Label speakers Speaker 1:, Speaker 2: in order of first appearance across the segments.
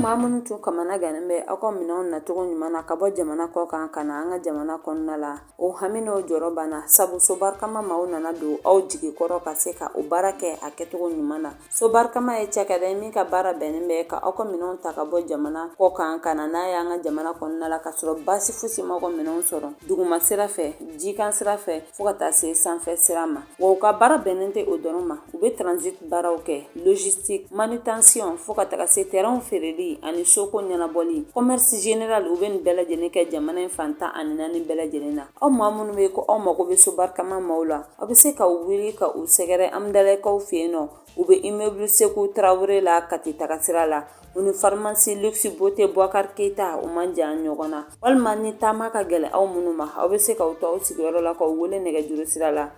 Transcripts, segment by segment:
Speaker 1: maa minnu tun kamana gannen bɛ aw ka minɛnw nacogo ɲuman na ka bɔ jamana kɔ kan ka na an ka jamana kɔnɔna la, o hami n'o jɔrɔ banna, sabu Sobarikama maaw nana don aw jigi kɔrɔ ka se ka o baara kɛ a kɛcogo ɲuman na. Sobarikama ye cakɛda ye min ka baara bɛnnen bɛ ka aw ka minɛnw ta ka bɔ jamana kɔ kan ka na n'a ye an ka jamana kɔnɔna la, ka sɔrɔ baasi fosi m'aw ka minɛnw sɔrɔ duguma sira fɛ, jikan sira fɛ, fo ka taa se sanfɛ sira ma. Wa u ka baara bɛnnen tɛ o dɔrɔn ma, u bɛ transit baaraw kɛ, logistique, manutention, fo ka taga se terrainw feereli ani soko ɲɛnabɔli, commerce général. U bɛ nin bɛɛ lajɛlen kɛ jamana in fan 14 bɛɛ lajɛlen na. Aw maa minnu bɛ ko aw mago bɛ Sobarikama maaw la, aw bɛ se ka wuli ka u sɛgɛrɛ Amudalayi-kaw fɛ yen nɔ. U bɛ immeuble Seku Tarawele la Kati taga sira la. U ni pharmacie Luxe Beauté Boubacar Keita, u man jan ɲɔgɔn na. Walima ni taama ka gɛlɛn aw minnu ma, aw bɛ se k'aw to aw sigiyɔrɔ la k'aw wele nɛgɛjuru sira la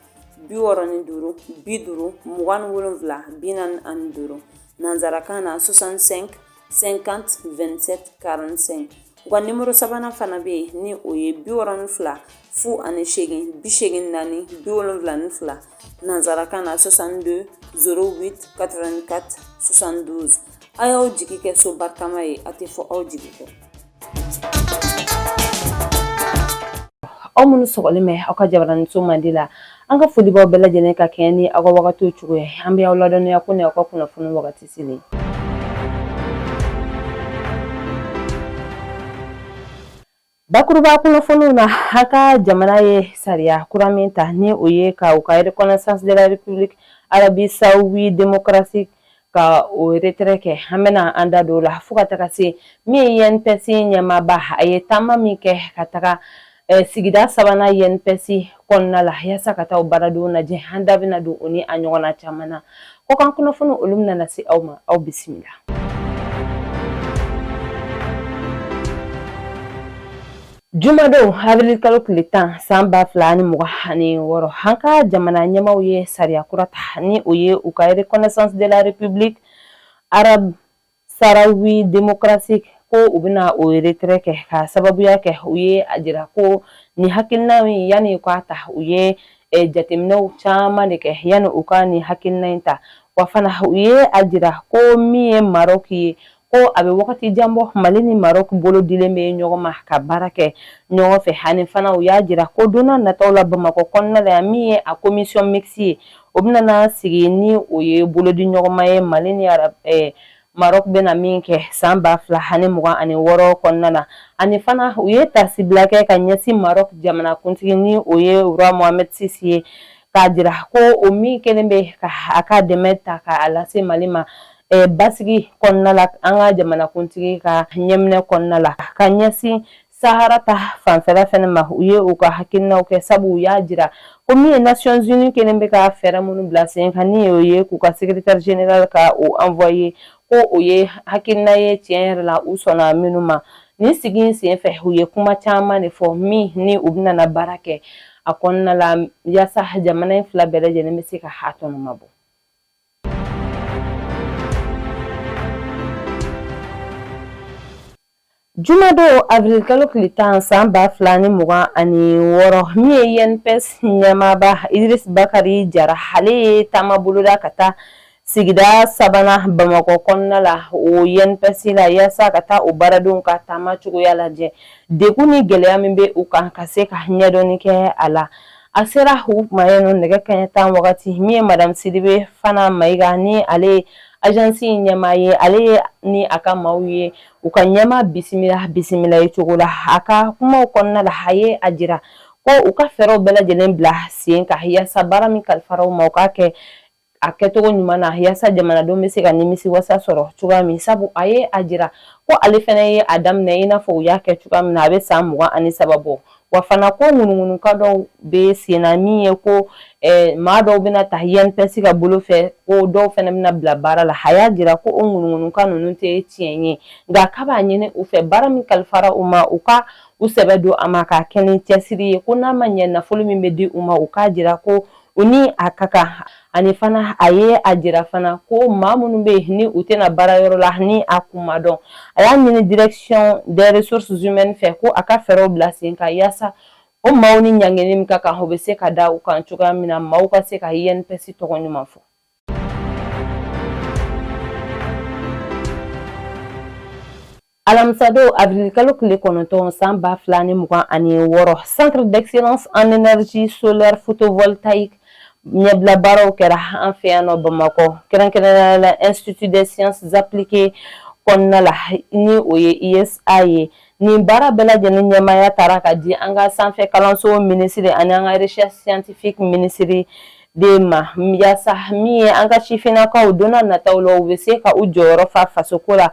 Speaker 1: 65 50 27 45, nansarakan na 65 50 27 45. U ka nimoro sabanan fana bɛ yen, ni o ye 62 08 84 72, nansarakan na 62 08 84 72. A y'aw jigi kɛ Sobarikama ye, a tɛ fɔ aw jigi kɔ.
Speaker 2: Aw minnu sɔgɔlen bɛ aw ka jabaraniso mandi la, an ka foli b'aw bɛɛ lajɛlen ka kɛɲɛ ni aw ka wagatiw cogo ye. An bɛ aw ladɔnniya ko ni aw ka kunnafoni wagati selen. Bakuruba kunnafoniw na, an ka jamana ye sariya kura min ta, ni o ye ka u ka reconnaissance de la République Arabe Saoudite démocratique ka o retrait kɛ, an bɛna an da don o la, fo ka taga se min ye INPS ɲɛmaaba, a ye taama min kɛ ka taga sigida sabanan INPS kɔnɔna la yaasa ka taa o baaradenw lajɛ. An da bɛna don o ni a ɲɔgɔnna caman na. Kɔkan kunnafoni, olu bɛna lase aw ma. Aw bisimila. Jumadon, avril kalo tile 10, san 2026, an ka jamana ɲɛmaaw ye sariya kura ta, ni o ye u ka reconnaissance de la République arabe sahraoui démocratique, ko u bɛna o retrait kɛ ka sababuya kɛ u ye a jira ko nin hakilina in, yanni u k'a ta, u ye jateminɛw caman de kɛ yanni u ka nin hakilina in ta. Wa fana u ye a jira ko min ye Maroc ye, ko a bɛ wagati jan bɔ Mali ni Maroc bolo dilen bɛ ɲɔgɔn ma ka baara kɛ ɲɔgɔn fɛ. Ani fana u y'a jira ko don nataw la Bamakɔ kɔnɔna la yan, min ye a commission mixte ye, o bɛna na sigi, ni o ye bolodi ɲɔgɔnma ye Mali ni Maroc bɛna min kɛ san 2026 kɔnɔna na. Ani fana u ye taasibila kɛ ka ɲɛsin Maroc jamanakuntigi, ni o ye roi Mohamed VI ye, k'a jira ko o min kɛlen bɛ ka a ka dɛmɛ ta k'a lase Mali ma basigi kɔnɔna la, an ka jamanakuntigi ka ɲɛminɛ kɔnɔna la. Ka ɲɛsin Sahara ta fanfɛla fɛnɛ ma, u ye u ka hakilinaw kɛ, sabu u y'a jira ko min ye Nations Unies kɛlen bɛ ka fɛɛrɛ minnu bila sen kan, ni o ye k'u ka secrétaire général ka o envoyer, ko o ye hakilina ye tiɲɛ yɛrɛ la u sɔnna minnu ma. Nin sigi in senfɛ, u ye kuma caman de fɔ min ni u bɛna na baara kɛ a kɔnɔna la yaasa jamana in fila bɛɛ lajɛlen bɛ se ka ha tɔnɔma bɔ. Jumadon, avril kalo tile 10, san 2026, min ye INPS ɲɛmaaba Idris Bakari Jara, ale ye taama boloda ka taa sigida sabanan Bamakɔ kɔnɔna la, o INPS la, yaasa ka taa o baaradenw ka taama cogoya lajɛ, degun ni gɛlɛya min bɛ u kan, ka se ka ɲɛdɔnni kɛ a la. A sera u ma yen nɔ nɛgɛ kaɲɛ 10 wagati. Min ye madame Sidibe Fana Mayiga, ni ale ye agence in ɲɛmaa ye, ale ye ni a ka maaw ye u ka ɲɛmaa bisimila bisimila ye cogo la. A ka kumaw kɔnɔna la, a ye a jira ko u ka fɛɛrɛw bɛɛ lajɛlen bila sen kan yaasa baara min kalifara u ma, u k'a kɛ a kɛcogo ɲuman na, yaasa jamanadenw bɛ se ka nimisi wasa sɔrɔ cogoya min. Sabu a ye a jira ko ale fana ye a daminɛ i n'a fɔ u y'a kɛ cogoya min na, a bɛ san 23 bɔ. Wa fana ko ŋunuŋunukan dɔw bɛ sen na, min ye ko maa dɔw bɛna ta INPS ka bolo fɛ, ko dɔw fana bɛna bila baara la. A y'a jira ko o ŋunuŋunukan ninnu tɛ tiɲɛ ye, nka k'a b'a ɲini u fɛ, baara min kalifara u ma, u ka u sɛbɛ don a ma k'a kɛ ni cɛsiri ye, ko n'a ma ɲɛ nafolo min bɛ di u ma, u k'a jira ko u ni a ka kan. Ani fana a ye a jira fana ko maa minnu bɛ yen ni u tɛna baara yɔrɔ la ni a kun ma dɔn, a y'a ɲini direction des ressources humaines fɛ ko a ka fɛɛrɛw bila sen kan yaasa o maaw ni ɲangini min ka kan, o bɛ se ka da u kan cogoya min na, maaw ka se ka INPS tɔgɔ ɲuman fɔ. Alamisadon avril kalo tile 9 san 2026, Centre d'excellence en énergie solaire photovoltaïque ɲɛbila baaraw kɛra an fɛ yan nɔ Bamakɔ, kɛrɛnkɛrɛnnenya la Institut des sciences appliquées kɔnɔna la, ni o ye ISA ye. Nin baara bɛɛ lajɛlen ɲɛmaaya taara ka di an ka sanfɛ kalanso minisiri ani an ka recherche scientifique minisiri de ma, yaasa min ye an ka sifinnakaw don nataw la, u bɛ se ka u jɔyɔrɔ fa fasoko la.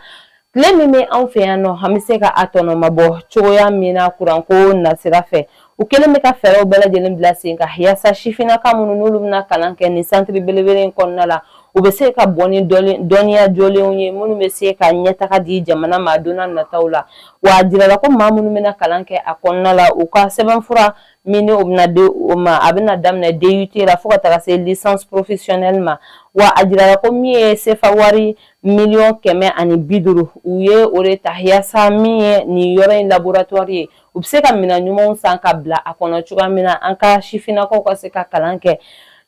Speaker 2: Tile min bɛ anw fɛ yan nɔ, an bɛ se ka a tɔnɔmabɔ cogoya min na kuranko nasira fɛ, u kɛlen bɛ ka fɛɛrɛw bɛɛ lajɛlen bila sen kan yaasa sifinnaka minnu n'olu bɛna kalan kɛ nin santiri belebele in kɔnɔna la, u bɛ se ka bɔ ni dɔnniya jɔlenw ye minnu bɛ se ka ɲɛtaga di jamana ma don nataw la. Wa a jirala ko maa minnu bɛna kalan kɛ a kɔnɔna la, u ka sɛbɛnfura min ni o bɛna di o ma, a bɛna daminɛ DUT la fo ka taga se licence professionnelle ma. Wa a jirala ko min ye sefa wari 150 miliyɔn, u ye o de ta yaasa min ye nin yɔrɔ in laboratoire ye, u bɛ se ka minɛn ɲumanw san ka bila a kɔnɔ cogoya min na, an ka sifinnakaw ka se ka kalan kɛ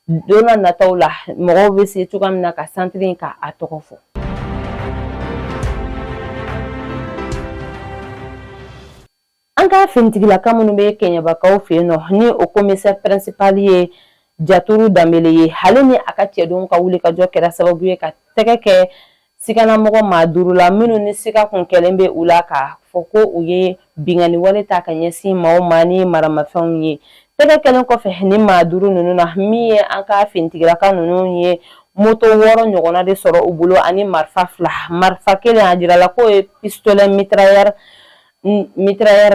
Speaker 2: don nataw la, mɔgɔw bɛ se cogoya min na ka santiri in ka a tɔgɔ fɔ. An ka finitigilaka minnu bɛ Kɛɲɛbakaw fɛ yen nɔ, ni o commissaire principal ye Jaturu Danbele ye, ale ni a ka cɛdenw ka wulikajɔ kɛra sababu ye ka tɛgɛ kɛ siganamɔgɔ maa duuru la, minnu ni siga kun kɛlen bɛ u la k'a fɔ ko u ye binkanni wale ta ka ɲɛsin maaw ma ni maramafɛnw ye. Tɛgɛ kɛlen kɔfɛ ni maa duuru ninnu na, min ye an ka finitigilaka ninnu ye moto 6 ɲɔgɔnna de sɔrɔ u bolo ani marifa fila. Marifa kelen, a jirala k'o ye pistolet mitrailleur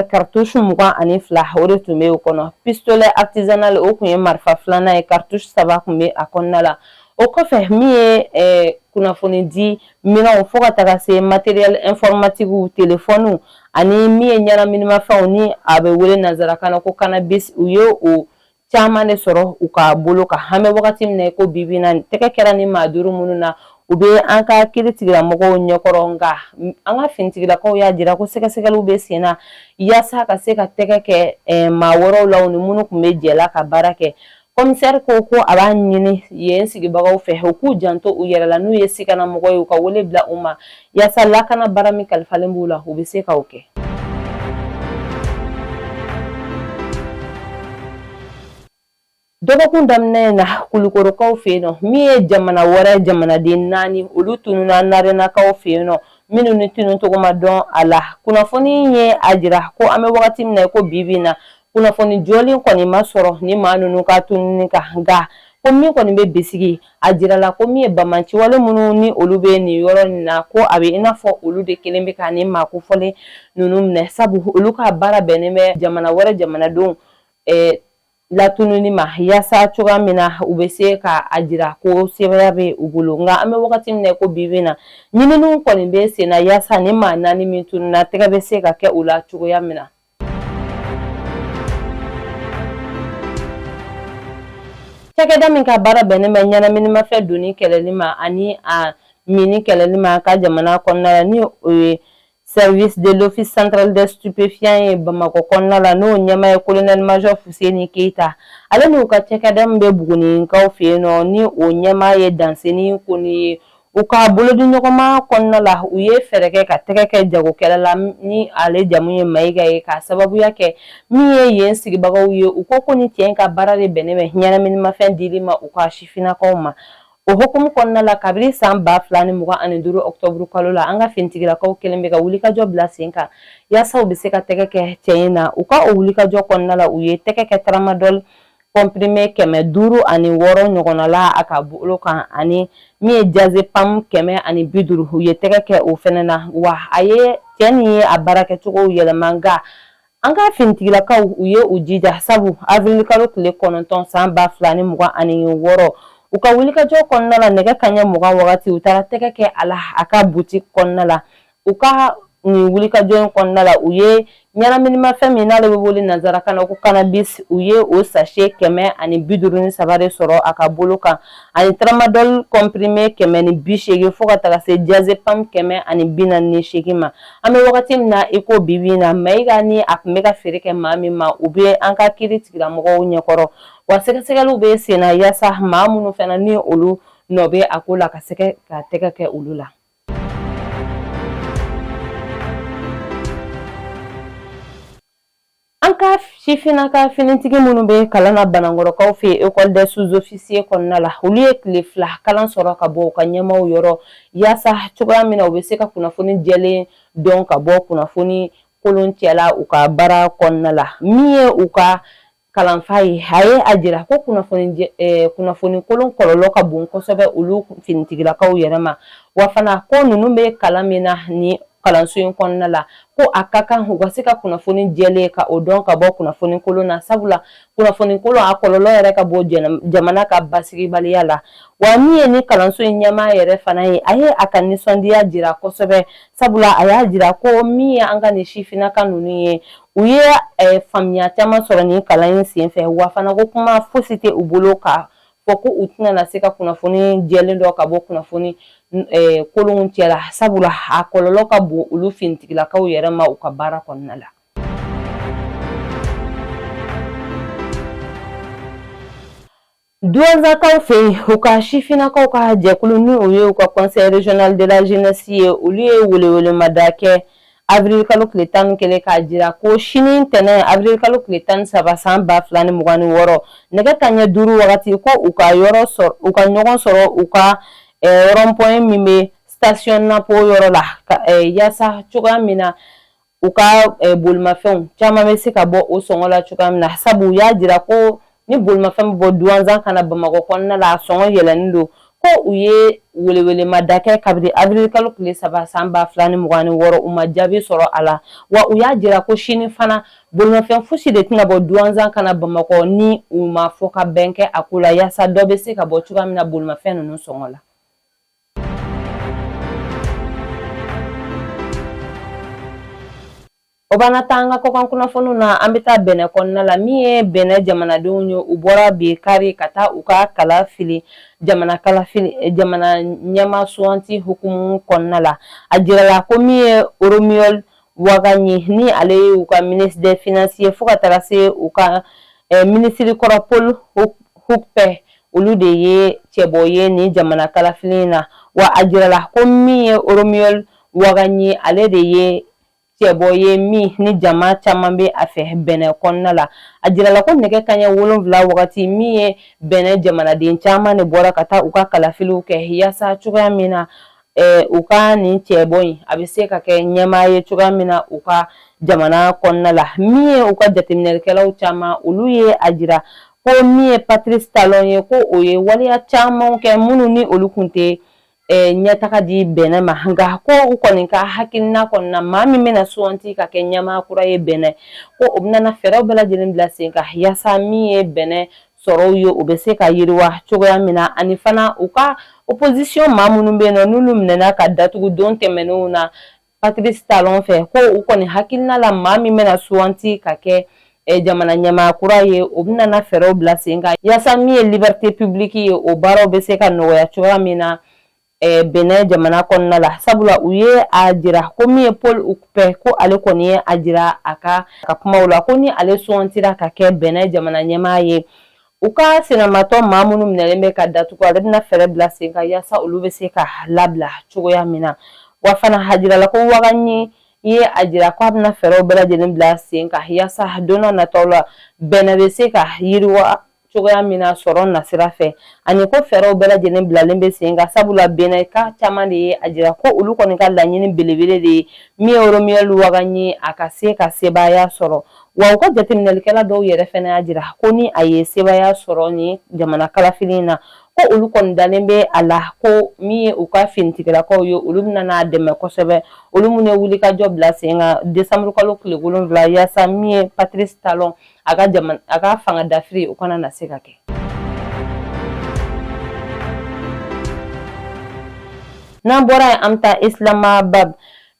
Speaker 2: cartouche 22, o de tun bɛ o kɔnɔ. Pistolet artisanal, o tun ye marifa filanan ye, cartouche saba tun bɛ a kɔnɔna la. O kɔfɛ, min ye kunnafoni di minɛnw fo ka taga se matériel informatique, telefɔniw ani min ye ɲɛnaminimafɛnw ni a bɛ wele nanzarakan na ko cannabis, u ye o caman de sɔrɔ u ka bolo kan. An bɛ wagati min na ko bi bi na, tɛgɛ kɛra ni maa duuru minnu na, u bɛ an ka kiiri tigilamɔgɔw ɲɛkɔrɔ. Nka an ka finitigilakaw y'a jira ko sɛgɛsɛgɛliw bɛ sen na yaasa ka se ka tɛgɛ kɛ maa wɛrɛw la, u ni minnu tun bɛ jɛ la ka baara kɛ. Commissaire ko ko a b'a ɲini yen sigibagaw fɛ, u k'u janto u yɛrɛ la. N'u ye siganamɔgɔ ye, u ka wele bila u ma yaasa lakana baara min kalifalen b'u la, u bɛ se k'o kɛ. Dɔgɔkun daminɛ in na, Kulukorokaw fɛ yen nɔ, min ye jamana wɛrɛ jamanaden naani, olu tununna Narenakaw fɛ yen nɔ, minnu ni tununcogo ma dɔn a la. Kunnafoni ye a jira ko an bɛ wagati min na ko bi bi in na, kunnafoni jɔlen kɔni ma sɔrɔ ni maa ninnu ka tununni kan. Nka ko min kɔni bɛ bisigi, a jirala ko min ye banbaanciwale minnu ni olu bɛ nin yɔrɔ in na, ko a bɛ i n'a fɔ olu de kelen bɛ ka nin maa kofɔlen ninnu minɛ, sabu olu ka baara bɛnnen bɛ jamana wɛrɛ jamanadenw latununi ma, yaasa cogoya min na u bɛ se ka a jira ko sebaaya bɛ u bolo. Nka an bɛ wagati min na ko bi bi in na, ɲininiw kɔni bɛ sen na yaasa ni maa naani min tununna, tɛgɛ bɛ se ka kɛ u la cogoya min na. Cakɛda min ka baara bɛnnen bɛ ɲɛnaminimafɛn donni kɛlɛli ma ani a minni kɛlɛli ma ka jamana kɔnɔna la, ni o ye service de l'office central des stupéfiants ye Bamakɔ kɔnɔna la, n'o ɲɛmaa ye colonel major Fuseni Keyita, ale n'u ka cakɛda min bɛ Bugunikaw fɛ yen nɔ, ni o ɲɛmaa ye Danseni Kone ye, u ka bolodiɲɔgɔnma kɔnɔna la, u ye fɛɛrɛ kɛ ka tɛgɛ kɛ jagokɛla la ni ale jamu ye Mayiga ye, k'a sababuya kɛ min ye yen sigibagaw ye, u ko ko ni cɛ in ka baara de bɛnnen bɛ ɲɛnaminimafɛn dili ma u ka sifinnakaw ma. O hukumu kɔnɔna la, kabini san 2025 octobre kalo la, an ka finitigilakaw kɛlen bɛ ka wulikajɔ bila sen kan yaasa u bɛ se ka tɛgɛ kɛ cɛ in na. U ka o wulikajɔ kɔnɔna la, u ye tɛgɛ kɛ tramadol comprimé 506 ɲɔgɔnna la a ka bolo kan, ani min ye diazépam 150, u ye tɛgɛ kɛ o fɛnɛ na. Wa a ye cɛ nin ye a baarakɛcogow yɛlɛma, nka an ka finitigilakaw, u ye u jija, sabu avril kalo tile 9 san 2026, u ka wulikajɔ kɔnɔna la, nɛgɛ kanɲɛ 20 wagati, u taara tɛgɛ kɛ a la a ka butiki kɔnɔna la. U ka nin wulikajɔ in kɔnɔna la, u ye ɲɛnaminimafɛn min n'ale bɛ wele nanzarakan na ko cannabis, u ye o sachet 153 de sɔrɔ a ka bolo kan, ani tramadol comprimé 180, fo ka taga se diazépam 148 ma. An bɛ wagati min na i ko bi bi in na, Mayiga ni a tun bɛ ka feere kɛ maa min ma, u bɛ an ka kiiri tigilamɔgɔw ɲɛkɔrɔ. Wa sɛgɛsɛgɛliw bɛ sen na yaasa maa minnu fana ni olu nɔ bɛ a ko la, ka se ka tɛgɛ kɛ olu la. An ka sifinnaka finitigi minnu bɛ kalan na Banankɔrɔkaw fɛ yen école des sous-officiers kɔnɔna la, olu ye tile 2 kalan sɔrɔ ka bɔ u ka ɲɛmaaw yɔrɔ yaasa cogoya min na u bɛ se ka kunnafoni jɛlen dɔn ka bɔ kunnafoni kolon cɛla u ka baara kɔnɔna la. Min ye u ka kalanfa ye, a ye a jira ko kunnafoni kolon kɔlɔlɔ ka bon kosɛbɛ olu finitigilakaw yɛrɛ ma. Wa fana ko ninnu bɛ kalan min na ni kalanso in kɔnɔna la, ko a ka kan u ka se ka kunnafoni jɛlen ka o dɔn ka bɔ kunnafoni kolon na, sabula kunnafoni kolon a kɔlɔlɔ yɛrɛ ka bon jamana ka basigibaliya la. Wa min ye ni kalanso in ɲɛmaa yɛrɛ fana ye, a ye a ka nisɔndiya jira kosɛbɛ, sabula a y'a jira ko min ye an ka nin sifinnaka ninnu ye, u ye faamuya caman sɔrɔ nin kalan in senfɛ. Wa fana ko kuma fosi tɛ u bolo k'a fɔ ko u tɛna na se ka kunnafoni jɛlen dɔn ka bɔ kunnafoni kolonw cɛla, sabula a kɔlɔlɔ ka bon olu finitigilakaw yɛrɛ ma u ka baara kɔnɔna la. Duwanzakaw fɛ yen, u ka sifinnakaw ka jɛkulu ni o ye u ka conseil régional de la jeunesse ye, olu ye welewelemada kɛ avril kalo tile 11 k'a jira ko sini ntɛnɛn avril kalo tile 13 san 2026 nɛgɛ kanɲɛ 5 wagati, ko u ka yɔrɔ sɔrɔ, u ka ɲɔgɔn sɔrɔ u ka rond-point min bɛ station Napo yɔrɔ la, yaasa cogoya min na u ka bolimafɛnw caman bɛ se ka bɔ o sɔngɔ la cogoya min na, sabu u y'a jira ko ni bolimafɛn bɛ bɔ Duwanzan ka na Bamakɔ kɔnɔna la, a sɔngɔ yɛlɛnnen don. Ko u ye welewelemada kɛ kabini avril kalo tile 3 san 2026, u ma jaabi sɔrɔ a la. Wa u y'a jira ko sini fana bolimafɛn fosi de tɛna bɔ Duwanzan ka na Bamakɔ ni u ma fɔ ka bɛn kɛ a ko la, yaasa dɔ bɛ se ka bɔ cogoya min na bolimafɛn ninnu sɔngɔ la. O b'an taa an ka kɔkan kunnafoniw na. An bɛ taa Bɛnɛ kɔnɔna la. Min ye Bɛnɛ jamanadenw ye, u bɔra bi kari ka taa u ka kala fili jamana kalafili jamana ɲɛmaa suganti hukumu kɔnɔna la. A jirala ko min ye Romuald Wagagni, ni ale ye u ka ministre des finances ye, fo ka taga se u ka minisiri kɔrɔ Paul Hukpɛ, olu de ye cɛbɔ ye nin jamana kalafili in na. Wa a jirala ko min ye Romuald Wagagni, ale de ye cɛbɔ ye min ni jama caman bɛ a fɛ Bɛnɛ kɔnɔna la. A jirala ko nɛgɛ kanɲɛ 7 wagati, min ye Bɛnɛ jamanaden caman de bɔra ka taa u ka kalafiliw kɛ yaasa cogoya min na u ka nin cɛbɔ in a bɛ se ka kɛ ɲɛmaa ye cogoya min na u ka jamana kɔnɔna la. Min ye u ka jateminɛlikɛlaw caman, olu ye a jira ko min ye Patrice Talon ye, ko o ye waleya caman kɛ minnu ni olu kun tɛ ɲɛtaga di Bɛnɛ ma. Nka ko u kɔni ka hakilina kɔnɔna, maa min bɛna suganti ka kɛ ɲɛmaa kura ye Bɛnɛ, ko o bɛna na fɛɛrɛw bɛɛ lajɛlen bila sen kan yaasa min ye Bɛnɛ sɔrɔw ye, o bɛ se ka yiriwa cogoya min na. Ani fana u ka opposition maa minnu bɛ yen nɔ, n'olu minɛna ka datugu don tɛmɛnenw na Patrice Talon fɛ, ko u kɔni hakilina la, maa min bɛna suganti ka kɛ jamana ɲɛmaa kura ye, o bɛna na fɛɛrɛw bila sen kan yaasa min ye liberté publique ye, o baaraw bɛ se ka nɔgɔya cogoya min na Benin jamana kɔnɔna la. Sabula u ye a jira ko min ye Paul Hounkpè, ko ale kɔni ye a jira a ka kumaw la ko ni ale sugantira ka kɛ Benin jamana ɲɛmaa ye, u ka sinamatɔ maa minnu minɛlen bɛ ka datugu, ale bɛna fɛɛrɛ bila sen kan yaasa olu bɛ se ka labila cogoya min na. Wa fana a jirala ko Wagagni ye a jira ko a bɛna fɛɛrɛw bɛɛ lajɛlen bila sen kan yaasa don nataw la Benin bɛ se ka yiriwa cogoya min na sɔrɔ nasira fɛ, ani ko fɛɛrɛw bɛɛ lajɛlen bilalen bɛ sen kan, sabula Benɛka caman de ye a jira ko olu kɔni ka laɲini belebele de ye min ye Romuald Wagagni a ka se ka sebaaya sɔrɔ. Wa u ka jateminɛlikɛla dɔw yɛrɛ fana y'a jira ko ni a ye sebaaya sɔrɔ ni jamana kalafili in na, ko olu kɔni dalen bɛ a la ko min ye u ka finitigilakaw ye, olu bɛna n'a dɛmɛ kosɛbɛ, olu minnu ye wulikajɔ bila sen kan desanburu kalo tile 7 yaasa min ye Patrice Talon a ka jamana a ka fanga dafiri, o kana na se ka kɛ. N'an bɔra yen, an bɛ taa Islamabad.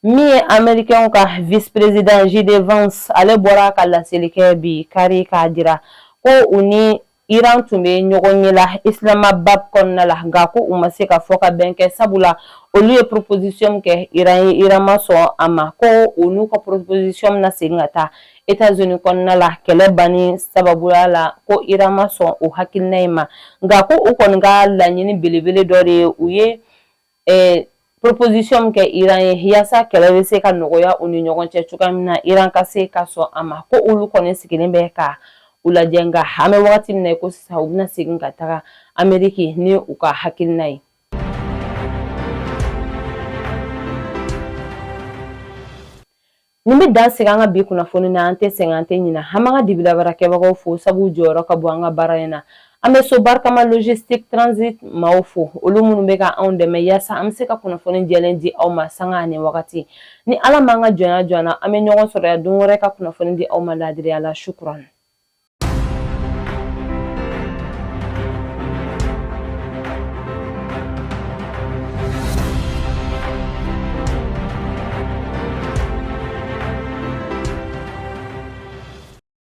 Speaker 2: Min ye américain ka vice président JD Vance, ale bɔra ka laseli kɛ bi kari k'a jira ko u ni Iran tun bɛ ɲɔgɔn ye la Islamabad kɔnɔna la, nka ko u ma se ka fɔ ka bɛn kɛ, sabula olu ye proposition kɛ Iran ye, Iran ma sɔn a ma, ko u n'u ka proposition bɛna segin ka taa États-Unis kɔnɔna la kɛlɛ banni sababuya la, ko Iran ma sɔn o hakilina in ma. Nka ko u kɔni ka laɲini belebele dɔ de ye u ye. proposition min kɛ Iran ye yaasa kɛlɛ bɛ se ka nɔgɔya u ni ɲɔgɔn cɛ cogoya min na, Iran ka se ka sɔn a ma, ko olu kɔni sigilen bɛ ka u lajɛ. Nka an bɛ wagati min na i ko sisan, u bɛna segin ka taga Ameriki ni u ka hakilina ye. Nin bɛ dan sigi an ka bi kunnafoni na. An tɛ sɛgɛn, an tɛ ɲina. An b'an ka dibila baarakɛbagaw fo, sabu jɔyɔrɔ ka bon an ka baara in na. An bɛ so barikama logistique transit maaw fo, olu minnu bɛ ka anw dɛmɛ yaasa an bɛ se ka kunnafoni jɛlen di aw ma sanga ani wagati. Ni Ala m'an ka jɔnya jɔ an na, an bɛ ɲɔgɔn sɔrɔ yan don wɛrɛ ka kunnafoni di aw ma laadiriya la. Shukuran.